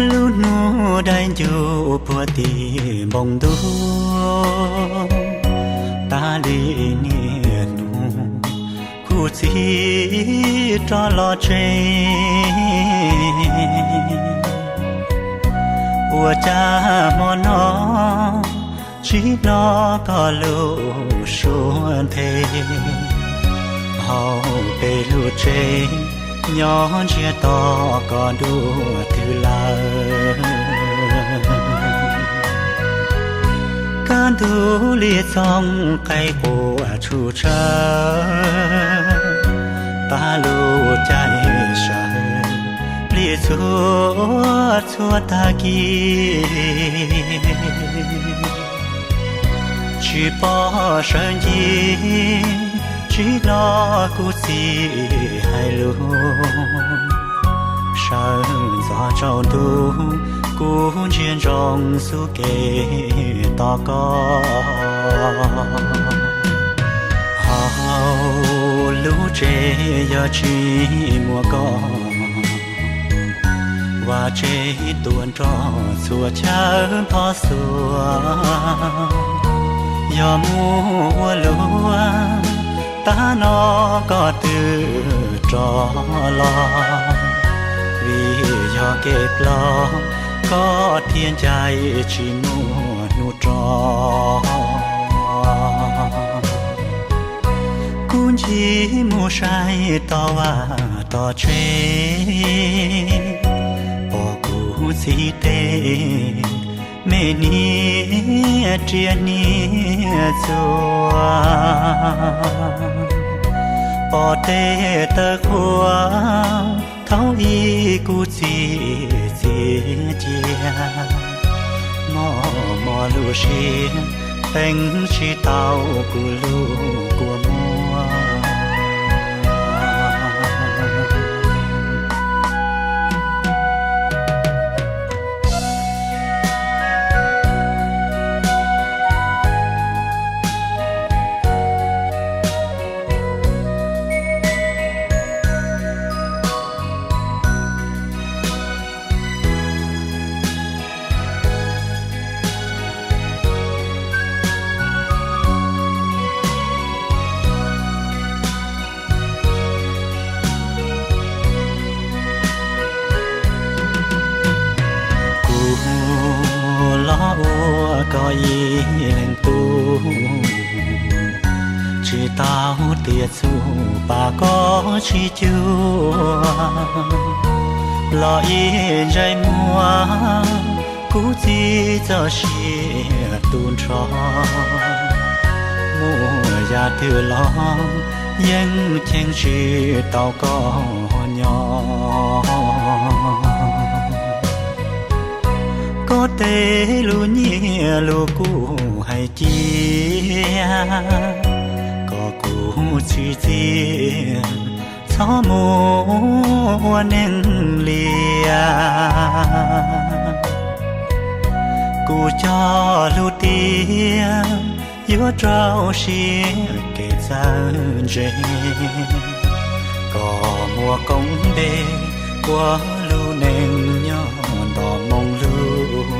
Lub hnub dai ncuj puag tim npoo ntuj, tas li niaj hnub kuv txiv rov los tsev. Ua cas hmo no tsis hnov koj lub suab nthe, hauv peb lub tsev nyob ntsiag to koj dua twg lawm. Kaj ntug li txooj qaib quaj tshum tshawv, tas lub caij sawv li txhua txhua tag kis. Tsis pom sawv ncig, tsis hnov kuv txiv hais lus, sawv ntxov tsaus ntuj kuv ntsia ntsoov xub kev tos koj. Hauv lub tsev yog tsis muaj koj, vaj tsev tuaj nrog txhua chaw npog xuas. Yog mus ua luaj, tab no koj twb rov los, vim yog kev ploj koj thiaj ncaim tsis muaj hnub rov. Kuv ncig mus saib tog vaj tog tsev, pom kuv txiv tej me hniav riam hniav txuas, pom tej tawv qhuav thaum ub kuv txiv txiav cia, mos mos lub siab peem tsis tau kuv lub kua muag. Kuv los ua koj ib leeg tub, tsis tau tiav txuj pab koj tsis cuag, los ib ntsais muag kuv txiv txoj sia tu nrho. Muaj yam twg los yeej cheem tsis tau koj nyob. Koj tej lus nyiaj lus kub hais cia, kom kuv txim txiaj txhob mus ua neeg liam. Kuv cog lus tias yuav rau siab kev txawj ntse, kom muaj koob npe ua lub neej nyob nto moo lug,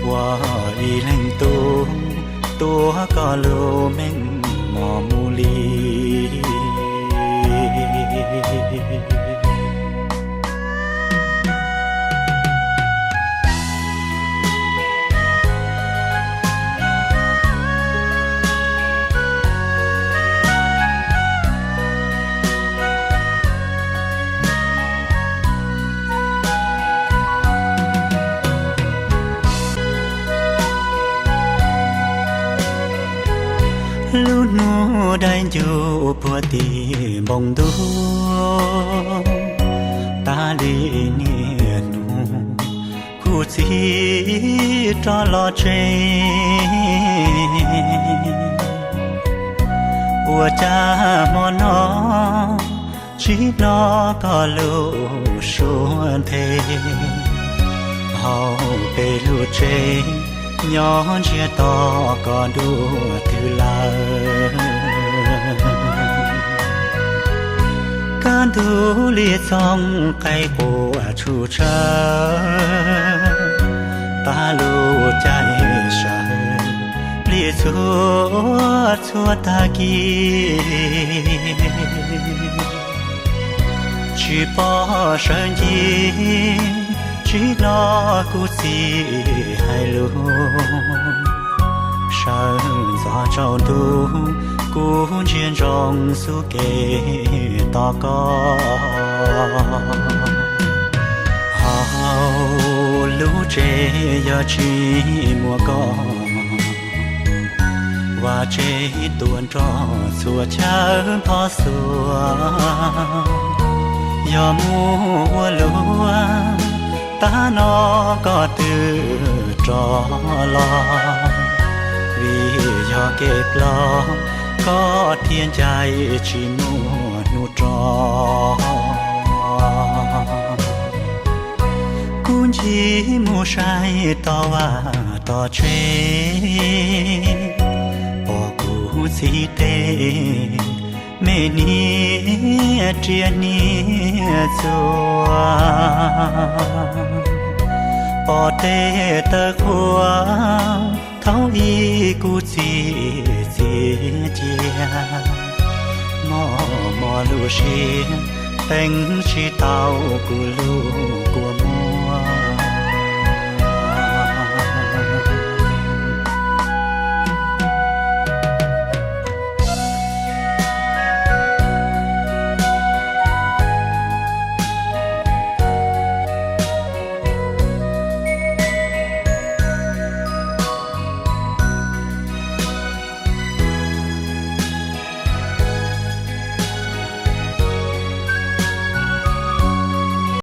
ua ib leeg tub tuav koj lub meej mom mus li. Lub hnub dai ncuj puag tim npoo ntuj, tas li niaj hnub kuv txiv rov los tsev. Ua cas hmo no tsis hnov koj lub suab nthe, hauv peb lub tsev nyob ntsiag to koj dua twg lawm. Kaj Tub li txooj qaib quas tshum tshawv, tag lub caij sawv li txhua txhua tag kis. Tsis pom sawv ncig, tsis hnov kuv txiv hais lus. Sawv ntxov tsaus ntuj, kuv ntsia ntsoov xub kev tos koj. Hauv lub tsev yog tsis muaj koj, vaj tsev tuaj nrog txhua chaw nphob xuas. Yog muaj ua luaj, tag no koj twb rov los, vim yog kev ploj, koj thiaj ncaim tsis muaj hnub rov. Kuv ncig mus saib tom vaj tom tsev, pom kuv txiv tej me niag riam hniav txuas, pom tej taw qhua thaum ub kuv txiv txiav cia. Mos mos lub siab, teev tsis tau kuv lub kua